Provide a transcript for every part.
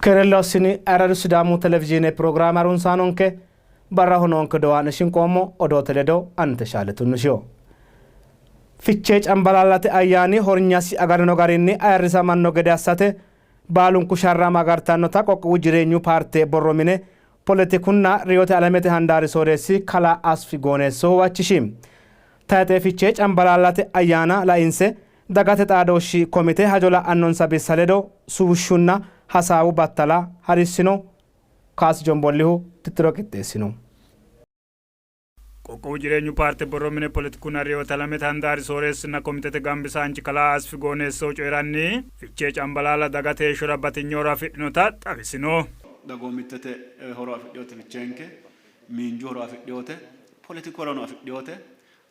Keerella ossini ayirradu Sidaamu televizhiine pirogiraame harunsaanonke barraho noonke dowaa'ne shinqoommo odoote ledo ani Teshaale Tunnushiho. Fichee Cambalaallate ayyaani hornyasi agarino garinni ayirrisamanno gede assate baalunku sharrama agartannota qoqqowu jireenyu paarte borro mine poletikunna reyote alamete handaari sooreessi kalaa Asfi Gooneesso huwachishi. Tayxe Fichee Cambalaallate ayyaana lainse Dagate xaadooshshi komite hajo la'annonsa bissa ledo suwishshunna hasaawu battala harissino. Kaasi Jombollihu tittiro qixxeessino. Qoqqowu Jireenyu Paarte Borro Mine Poletikunna Reyote Alamete Handaari Sooreessinna Komitete Gambisaanchi Kalaa Asfi Gooneessohu coyi'ranni, Fichee Cambalaalla dagate heeshshora batinye horo afidhinota xawisino. Dagoomittete horo afidhinote Ficheenke, miinju horo afidhinote, poletiku horono afidhinote,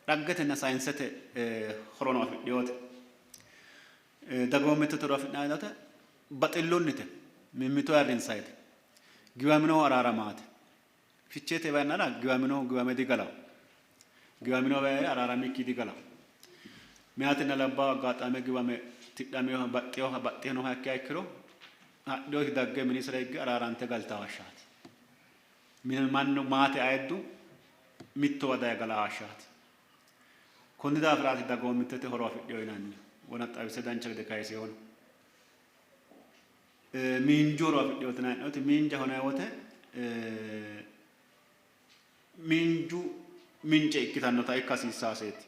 Dhaggetenna sayinsete horono afidhinote. Dagoomittete horo afi'nanni woyte baxillunnite, mimmito ayirrinsayite, giwaminohu araaramaate. Ficheete yannara giwaminohu giwame digalawo. Giwaminohu araaramikki digalawo. Meyatenna labbaahu aggaaxame giwame tidhaminoha baxxinoha baxxinoha ikkiha ikkiro hadhinoti dagge minisira higge araarante galtawo hashshaati. Mannu maate ayiddu mittowa daye gala hashshaati. Konni daafiraati dagoomittete horo afidhino yinannihu. Wona xawise dancha gede kayisinohu. Miinju horo afidhinote yinanni wote miinjaho yinanni wote miinju mince ikkitannota ikka hasiissaaseeti.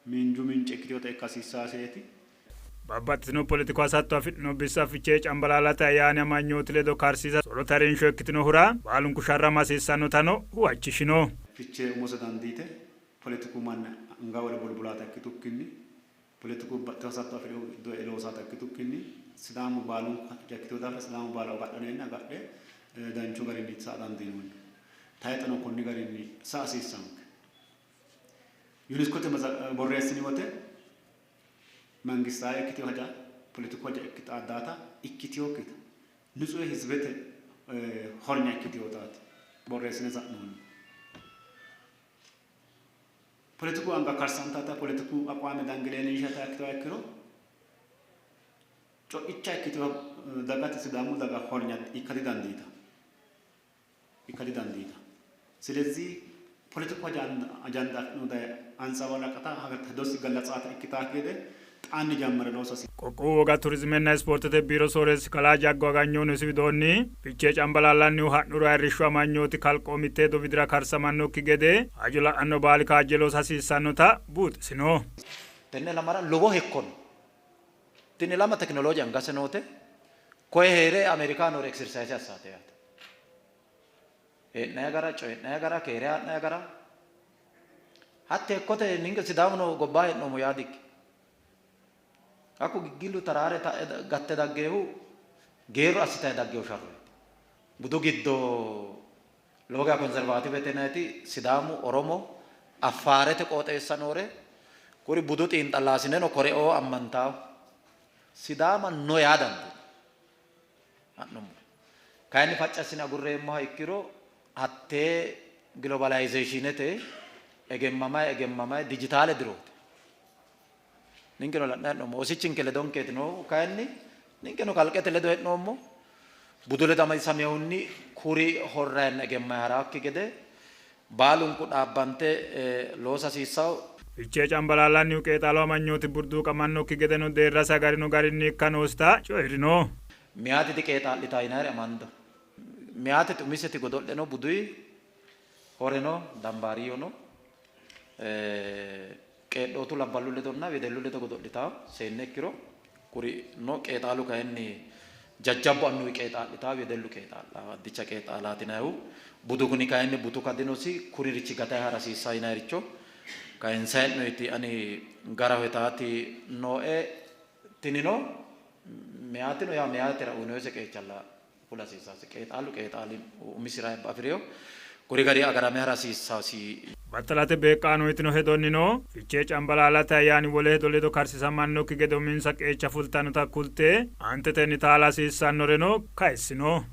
Miinju mince ikkitinota ikka hasiissaaseeti. Babbaxxitino poletiku hasatto afidhino bissa Fichee Cambalaallate ayyaani amanyooti ledo karsiisa sorote harinsho ikkitinohura baalunku sharrama hasiissannotano huwachishino. Fichee umose dandiite poletiku manni anga wore bulbulaata ikkitukkinni, poletiku babbaxxitino hasatto afidhino giddo e'e loosaata ikkitukkinni Sidaamu baalunku haja ikkitino daafira Sidaamu baalu agadhona yine agadhe danchu garinni sa'a dandiinoonni. Tayxeno konni garinni sa'a hasiissanke. Yuniskote borreessini wote mangistaawe ikkitino haja, poletiku haja xaaddaata ikkitinokkita, nitsuhe hizibete hornya ikkitinotaati borreessine sa'noonni. Poletiku anga karsantata, poletiku aqwaame dange leellinshata ikkitoha ikkiro co'icha ikkitino dagate Sidaamu daga hornya ikka didandiitanno. ikka didandiitanno. Silezih poletiku ajanda afidhino daye antsabaraqata hedosi galatsaata ikkitaakki gede xaanni jammare loosa hasiissanno. Qoqqowu Woga Turizimenna Ispoortete Biiro Sooreessi Kalaa Jaggo Aganyohu isi widoonni, Fichee Cambalaallannihu ha'nuru ayirrishshu amanyooti kalqoomitte hedo widira karsamannokki gede hajo la'anno baali kaajje loosa hasiissannota buuxisino. Tenne ilamara lowo hekko no. Tini ilama tekinolooje angase noote, koye hee're Ameerikaho noore eksersayise assaate yaate. Hee'nayi gara, coyi'nayi gara, keere haa'nayi gara. Hatti hekkote ninke Sidaamuno gobbaa hee'noommo yaa dikki. Hakku giggilu taraare ta'e gatte daggeehu geerru assitayi daggeehu sharrooti. Budu giddo lowo geya konservaativete yinayiti Sidaamu, Oromo, Affaarete qooxeessa noore kuri budu xiinxallaasineno koreoo ammantaawo. Sidaama no yaa dandiinanni. Ha'nummo. Kayinni facci assine agurreemmoha ikkiro hattee gilobaalayizeeshiinete egemmamayi egemmamayi dijitaale dirooti. Ninkeno la'nayi hee'noommo. Oosichinke ledonkeeti noohu. Kayinni ninkeno kalqete ledo hee'noommo. Budu ledo amadisaminohunni kuri horrayenna egemmayi haraakki gede baalunku dhaabbante loosa hasiissanno. Fichee Cambalaallannihu qeexaalu amanyooti burduuqamannokki gedeno deerrasi agarino garinni ikka noosita coyi'rino. Meyaati diqeexaa'litanno yinayire amando. Meyaateti umiseti godo'le no, buduyi hore no, dambaariyyo no. Qeedhootu labballu ledonna wedellu ledo godo'litanno, seenne ikkiro kuri no. Qeexaalu kayinni jajjabbu annuwi qeexaa'litanno, wedellu qeexaa'lanno. Addicha qeexaalaati yinannihu. Budu kuni kayinni butuka dinosi, kuririchi gatayi ha'ra hasiissanno yinanniricho kayinsanni hee'noyiti ani garaho yitaati nooe. Tinino meyaatino yaa meyaatera uyinoyise qeechalla fula hasiissasi. Qeexaalu qeexaali umisira afi'rino kuri gari agarame ha'ra hasiissasi. Battalate beeqqaano yitino hedonnino, Fichee Cambalaallate ayyaani wole hedo ledo karsiisamannokki gede uminsa qeecha fultannota kulte, aantetenni taala hasiissannoreno kayissino.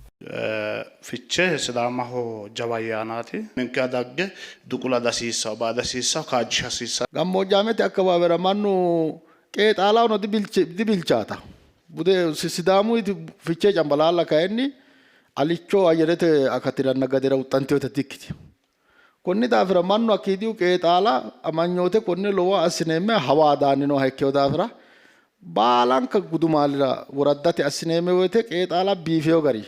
Fichee Sidaamaho jawa ayyaanaati. Ninkewa dagge duqula dihasiissanno, baa dihasiissanno, kaajjisha hasiissanno. Gammoojjaamete akkawaawera mannu qeexaalahono dibilchaataho. Bude Sidaamuyti Fichee Cambalaalla kayinni alicho ayyerete akatiranna gadera huxxantinota dikkitino. Konni daafira mannu hakkiidihu qeexaala amanyoote konne lowoha assineemme hawa daanni nooha ikkino daafira baalanka gudumaalira woraddate assineemme woyte qeexaala biifino gari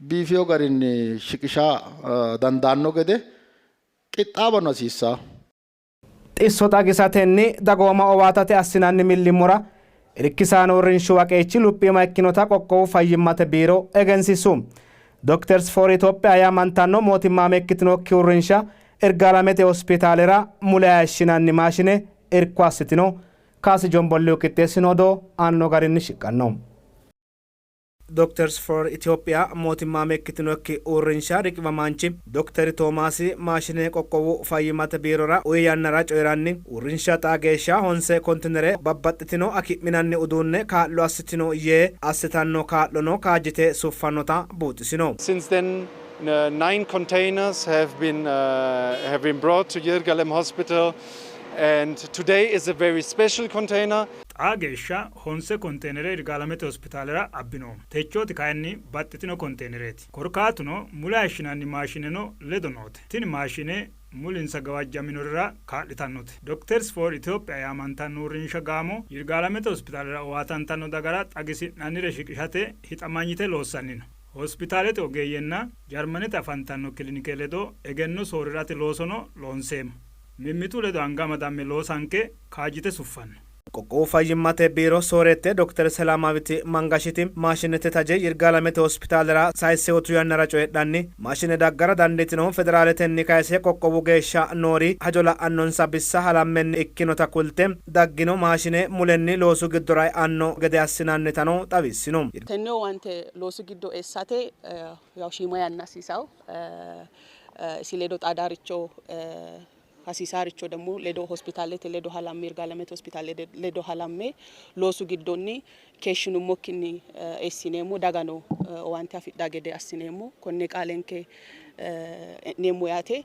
biifino garinni shiqisha dandaanno gede qixxaawano hasiissanno. Xisso xagisatenni dagooma owaatate assinanni millimmora irkisaano uurrinshuwa qeechi luphiima ikkinota qoqqowu fayyimmate biiro egensiissu. Doctors for Ethiopia yaamantanno mootimmaame ikkitinokki uurrinsha Irgaalamete hospitaalera mule hayishshinanni maashine irko assitino. Kaasi Jombollihu qixxeessino odoo aanno garinni shiqqanno. Doctors for Ethiopia mootimmaame ikkitinokki uurrinsha riqiwamaanchi Dokteri Toomaasi maashine qoqqowu fayyimmate biirora uyi yannara coyi'ranni, uurrinsha xaa geeshsha honse kontinere babbaxxitino aki'minanni uduunne kaa'lo assitino yee, assitanno kaa'lono kaajjite suffannota buuxisino. Since then nine containers have been have been brought to Yirgalem Hospital and today is a very special container. Xaa geeshsha honse konteenere Yirgaalamete Hospitaalera abbinoommo. Techooti kayinni baxxitino konteenereeti. Korkaatuno mule hayishshinanni maashineno ledo noote. Tini maashine mulinsa gawajjaminorira kaa'litannote. Doctors for Ethiopia yaamantanno uurrinsha gaamo Yirgaalamete Hospitaalera owaatantanno dagara xagisi'nannire shiqishate hixamanyite loossanni no. Hospitaalete ogeeyyenna Jarmanete afantanno kilinike ledo egenno soorri'rate loosono loonseemmo. Mimmitu ledo anga amadamme loosanke kaajjite suffanno. Qoqqowu Fayyimmate Biiro Sooreette Doktore Selaamaawiti Mangashiti maashinete taje Yirgaalamete Hospitaalera sayisse utu yannara coyidhanni, maashine daggara dandiitinohu Federaaletenni kayse qoqqowu geeshsha noori hajo la'annonsa bissa halammenni ikkinota kulte, daggino maashine mulenni loosu giddora e'anno gede assinannitano xawissino. Tenne owaante loosu giddo eessate yaw shiima yanna hasiisanno. Isi ledo xaadaaricho hasiisaaricho ደግሞ ledo hospitaalete ledo halamme Yirgaalamete hospitaale ledo halamme loosu giddonni keeshshinummokkinni eessineemmo, dagano owaante afidha gede assineemmo, konne qaalenke e'neemmo yaate.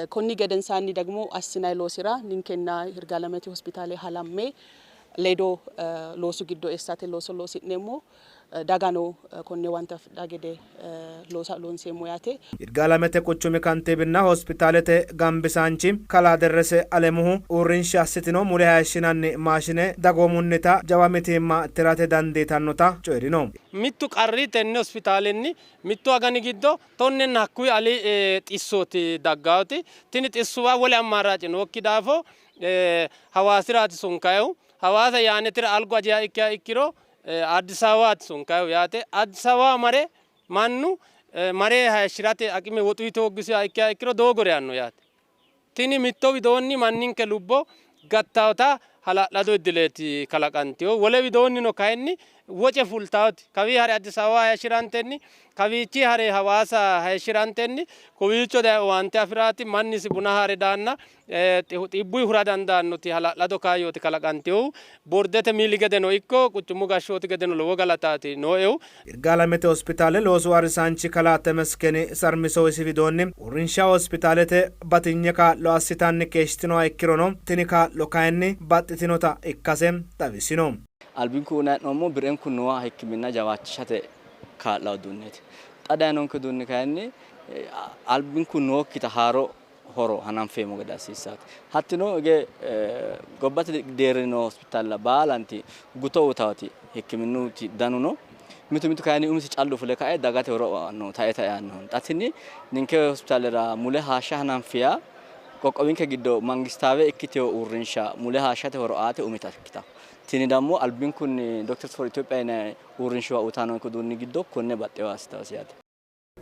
Konni gedensaanni ደግሞ assinay loosira ninkenna Yirgaalamete hospitaale halamme ledo loosu giddo eessate looso loosi'neemmo. Dagano konne owaante afidha gede loosa loonseemmo yaate. Yirgaalamete quchumi kantiibinna hospitaalete gambisaanchi kalaa Derrese Alemuhu uurrinsha assitino mule hayishshinanni maashine dagoomunnita jawa mitiimma tirate dandiitannota coyi'rino. Mittu qarri tenne hospitaalenni mittu agani giddo tonnenna hakkuyi ali xissooti daggaoti. Tini xissuwa wole ammaaraace nookki daafo Hawaasiraati sonkayihu. Hawaasa yaanetira algu ajiha ikkiha ikkiro Addis Ababaati sonkayihu yaate. Addis Ababa mare mannu mare hayishshi'rate aqime woxu hooggisiha ikkiha ikkiro doogo reyanno yaate. Tini mitto widoonni manninke lubbo gattawota hala'lado iddileeti kalaqantino. Wole widoonnino kayinni woce fultawoti kawii hare Addis Ababa hayishshi'rantenni kawiichi hare Hawaasa hayishshi'rantenni kowiicho daye owaante afi'raati mannisi buna haare daanna xibbuyi hura dandaannoti hala'lado kaayyooti kalaqantinohu. Bordete miili gedeno ikko quchumu gashshooti gedeno lowo galataati nooehu. Yirgaalamete Hospitaale loosu harisaanchi kalaa Temesgeni Sarmiso isi widoonni, uurrinsha hospitaalete batinye kaa'lo assitanni keeshshitinoha ikkirono tini kaa'lo kayinni baxxitinota ikkase xawisino. Albinku uyinanni hee'noommo bi'renku nooha hikkiminna jawaachishate kaa'lanno uduunneeti. Xa dayinonke uduunni kayinni albinku nookkita haaro horo hananfeemmo gede assiissaate. Hattino hige gobbate deerrinni noo hospitaalla baalanti guto uytaati hikkiminnuti danu no. Mitu mitu kayinni umisi callu fule kae dagate horo aanno tae tae aannoho. Xa tini ninke hospitaalera mule haashsha hananfiya qoqqowinke giddo mangistaawe ikkitewo uurrinsha mule haashshate horo aate umita ikkitawo. Tini dammo albinkunni Doctors for Ethiopia yinanni uurrinshuwa uytannonke uduunni giddo konne baxxewo assitawose yaate.